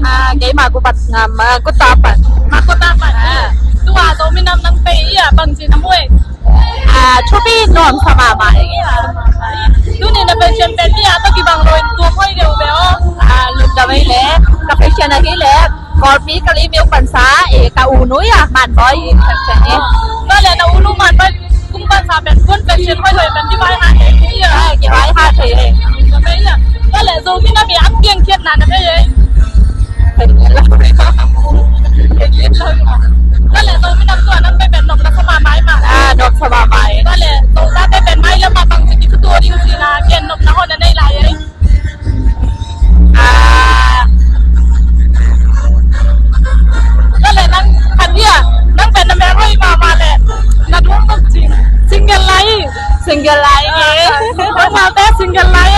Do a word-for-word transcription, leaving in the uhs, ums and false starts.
Ah, kei Makupat ngam, ah, Kutapan. Makupat. Ah. Tua Zomi nam nang pei ia bang ci na mui. Ah, thupi nuam sa mahmah. Tuni na pension pen ia tawh kibang lo in tua hoi deuh be aw. Ah, lungdam ei le. Ka pension ahi le. Kawlpi Kalaymyo pansa, eh, ka u nu ia, Manbawi in pension eh. Tua le na u nu Manbawi kung pansa pen kun pension hoi hoi pen kivaihat thei ia. Ah, kivaihat thei. Tua le Zomi nam i ang piang khiat na na pe ia. Tua le Zomi nam tua nam pe pen nop na sa mahmah mah. Ah, nop sa mahmah. Tua le Zomi nam pe pen mai lam a bang ci kituak ding ci na gen nop na hon na nei lai ei. Ah. Tua le nang khat ia, nang pen na mel hoi mahmah le na duang nop cing. Single lai. Single lai. Ah, eh. Nang malte single lai.